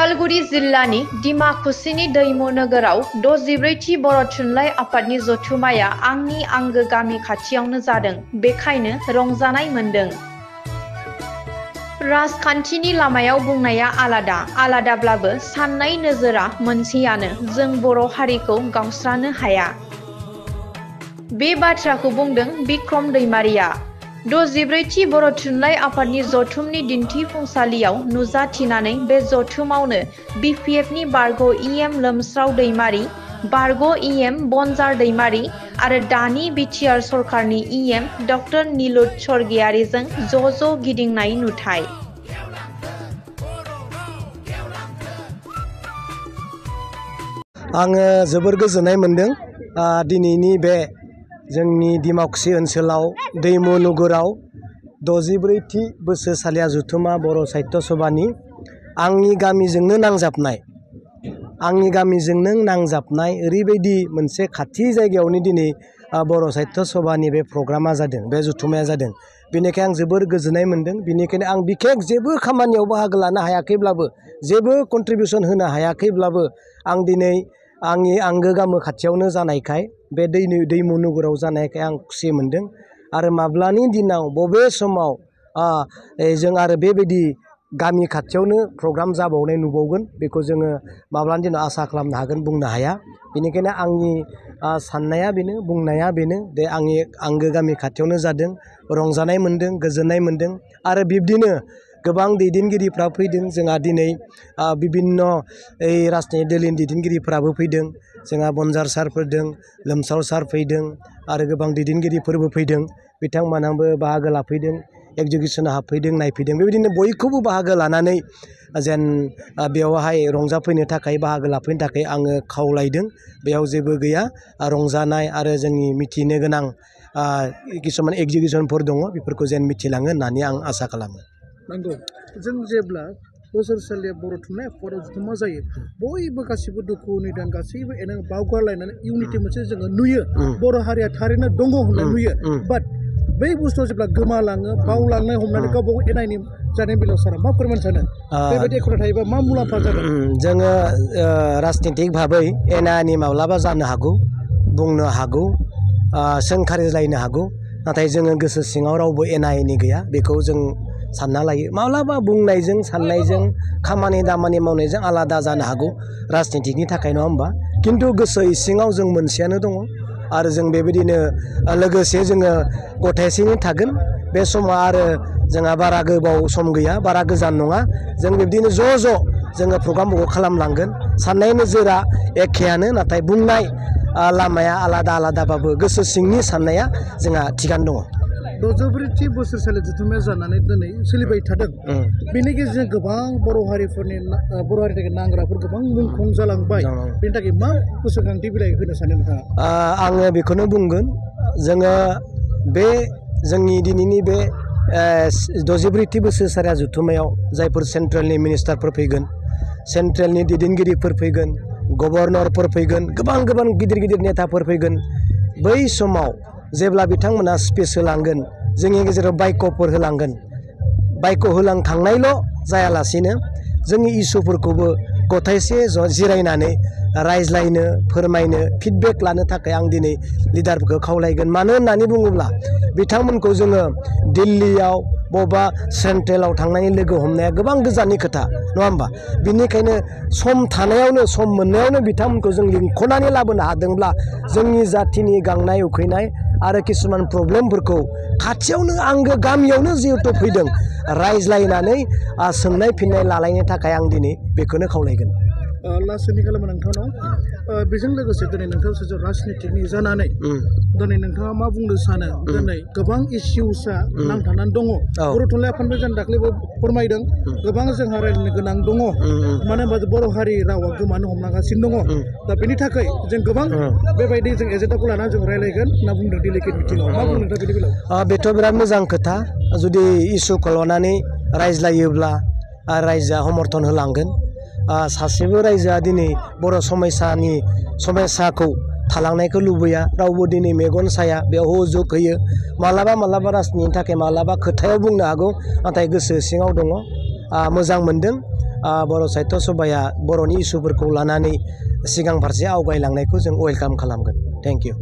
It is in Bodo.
उदालगुरि जिल्लानि डिमाकुसिनि दैमु नोगोराव 64थि बर' थुनलाइ आफादनि जथुमाया आंनि आंगो गामि खाथियावनो जादों, बेखायनो रंजानाय मोनदों। राजखान्थिनि लामायाव बुंनाया आलादाब्लाबो साननाय नोजोरा मोनसेयानो, जों बर' हारिखौ गावस्रानो हाया। बे बाथ्राखौ बुंदों बिक्रम दैमारिया। 64थि बर' थुनलाइ आफादनि जथुमनि दिन्थिफुंसालियाव नुजाथिनानै बे जथुमावनो बिपिएफनि बारग' इएम लोमस्राव दैमारि, बारग' इएम बनजार दैमारि आरो दानि बिटिआर सरकारनि इएम ड निलुत स्वर्गियारिजों ज' गिदिंनाय नुथाय। आङो जोबोर गोजोननाय मोनदों दिनैनि बे जोंनि डिमाकुसि ओनसोलाव दैमु नोगोराव 64थि बोसोरसालिया जथुमा बर' साहित्य सभानि आंनि गामिजोंनो नांजाबनाय ओरैबायदि मोनसे खाथि जायगायावनो दिनै बर' साहित्य सभानि बे प्रग्रामा जादों, बे जथुमाया जादों। बेनिखायनो आं जोबोर गोजोननाय मोनदों। बेनिखायनो आं बिखेक जेबो खामानियाव बाहागो लानो हायाखैब्लाबो, जेबो कन्ट्रिबिउसन होनो हायाखैब्लाबो, आं दिनै आंनि आंगो गामि खाथियावनो जानायखाय, बे दैमु नोगोराव जानायखाय आं खुसि मोनदों। आरो माब्लानि दिनाव बबे समाव जों आरो बेबायदि गामि खाथियावनो प्रग्राम जाबावनाय नुबावगोन, बेखौ जोङो माब्लानि दिनाव आसा खालामनो हागोन, बुंनो हाया। बेनिखायनो आंनि साननाया बेनो, बुंनाया बेनो दे आंनि आंगो गामि खाथियावनो जादों, रंजानाय मोनदों, गोजोननाय मोनदों। आरो बिब्दिनो गोबां दैदेनगिरिफ्रा फैदों। जोंहा दिनै बिभिन्न राजनितिक दोलनि दैदेनगिरिफ्राबो फैदों। जोंहा बनजार सार फैदों, लोमसाव सार फैदों आरो गोबां दैदेनगिरिफोरबो फैदों। बिथांमोनाबो बाहागो लाफैदों, एग्जिबिसनाव हाबफैदों, नायफैदों। बेबायदिनो बयखौबो बाहागो लानानै जेन बेवहाय रंजाफैनो थाखाय, बाहागो लाफैनो थाखाय आङो खावलायदों। बेयाव जेबो गैया, रंजानाय आरो जोंनि मिथिनो गोनां किसुमान एग्जिबिसनफोर दङ, बेफोरखौ जेन मिथिलाङो होननानै आं आसा खालामो। नंगौ, जों जेब्ला बोसोरसालिया बर' थुनलाइ आफादाव जथुमा जायो, बयबो गासिबो दुखु निदान गासैबो बावगारलायनानै इउनिटि मोनसे जोङो नुयो, बर' हारिया थारैनो दङ होननाय नुयो। बाट बै बुस्थुआ जेब्ला गोमालाङो, बावलांनाय हमनानै गावबा गाव एना एनि जानायनि बेलायाव सारा मा फोरमायनो सानो? बेबायदि एखुथा थायोबा मा मुलाम्फा जागोन? जोङो राजनितिक भाबै एना एनि माब्लाबा जानो हागौ, बुंनो हागौ, सोंखारिज्लायनो हागौ। नाथाय जोङो गोसो सिङाव रावबो एना एनि गैया, बेखौ जों सानना लायो। माब्लाबा बुंनायजों, साननायजों, खामानि दामानि मावनायजों आलादा जानो हागौ राजनितिकनि थाखाय, नङा होमबा? खिन्थु गोसो इसिङाव जों मोनसेयानो दङ। आरो जों बेबायदिनो लोगोसे जोङो गथायसेनो थागोन। बे समाव आरो जोंहा बारा गोबाव सम गैया, बारा गोजान नङा। जों बिब्दिनो ज' जोङो प्रग्रामफोरखौ खालामलांगोन। साननाय नोजोरा एखेयानो, नाथाय बुंनाय लामाया आलादाबाबो गोसो सिंनि साननाया जोंहा थिगानो दङ। 64थि बोसोरसालि जथुमाया जानानै दिनै सोलिबाय थादों। बेनि गेजेरजों गोबां बर' हारिनि थाखाय नांग्राफोर गोबां मुंख्लं जालांबाय। बेनि थाखाय मा गोसोखांथि बिलाइ होनो सानो नोंथाङा? आङो बेखौनो बुंगोन, जोङो बे जोंनि दिनैनि बे 64थि बोसोरसालिया जथुमायाव जायफोर सेन्ट्रेलनि मिनिस्टारफोर फैगोन, सेन्ट्रेलनि दैदेनगिरिफोर फैगोन, गभर्नरफोर फैगोन, गोबां गिदिर नेताफोर फैगोन। बै समाव जेब्ला बिथांमोना स्पिच होलांगोन, जोंनि गेजेराव बायक'फोर होलांगोन। बायक' होलांखांनायल' जायालासेनो जोंनि इसुफोरखौबो गथायसे जिरायनानै रायज्लायनो, फोरमायनो, फिडबेक लानो थाखाय आं दिनै लिडारफोरखौ खावलायगोन। मानो होननानै बुङोब्ला बिथांमोनखौ जोङो दिल्लीयाव बबेबा सेन्ट्रेलाव थांनानै लोगो हमनाया गोबां गोजाननि खोथा, नङा होमबा? बिनिखायनो सम थानायावनो, सम मोननायावनो बिथांमोनखौ जों लिंख'नानै लाबोनो हादोंब्ला जोंनि जाथिनि गांनाय उखैनाय आरो किसुमान प्रब्लेमफोरखौ खाथियावनो, आंगो गामियावनो जिहेथु फैदों, रायज्लायनानै सोंनाय फिननाय लालायनो थाखाय आं दिनै बेखौनो खावलायगोन। लास्टनि खालामो नोंथांनाव, बेजों लोगोसे दिनै नोंथाङा सासे राजनितिकनि जानानै दिनै नोंथाङा मा बुंनो सानो? दिनै गोबां इस्युसआ नांथानानै दङ। बर' थुनलाइ आफादनिफ्राय जों दाख्लैबो फोरमायदों, गोबां जोंहा रायज्लायनो गोनां दङ। मानो होनबा बर' हारि रावा गोमानो हमलांगासिनो दङ। दा बेनि थाखाय जों गोबां बेबायदि जों एजेन्डाखौ लानानै जों रायज्लायगोन होनना बुंदों डेलिगेट मिटिङाव। मा बुंदों नोंथाङा बेनि बेलायाव? बेथ' बिराद मोजां खोथा। जुदि इसुखौ लानानै रायज्लायोब्ला रायजोआ समर्थन होलांगोन। सासेबो रायजोआ दिनै बर' समयसाखौ थालांनायखौ लुबैया, रावबो दिनै मेगन साया, बेयाव हुजुग होयो। मालाबा राजनितिनि थाखाय मालाबा खोथायाव बुंनो हागौ, नाथाय गोसो सिङाव दङ। मोजां मोनदों बर' साहित्य सभाया बर'नि इसुफोरखौ लानानै सिगां फारसे आवगायलांनायखौ जों वेलकाम खालामगोन। Thank you.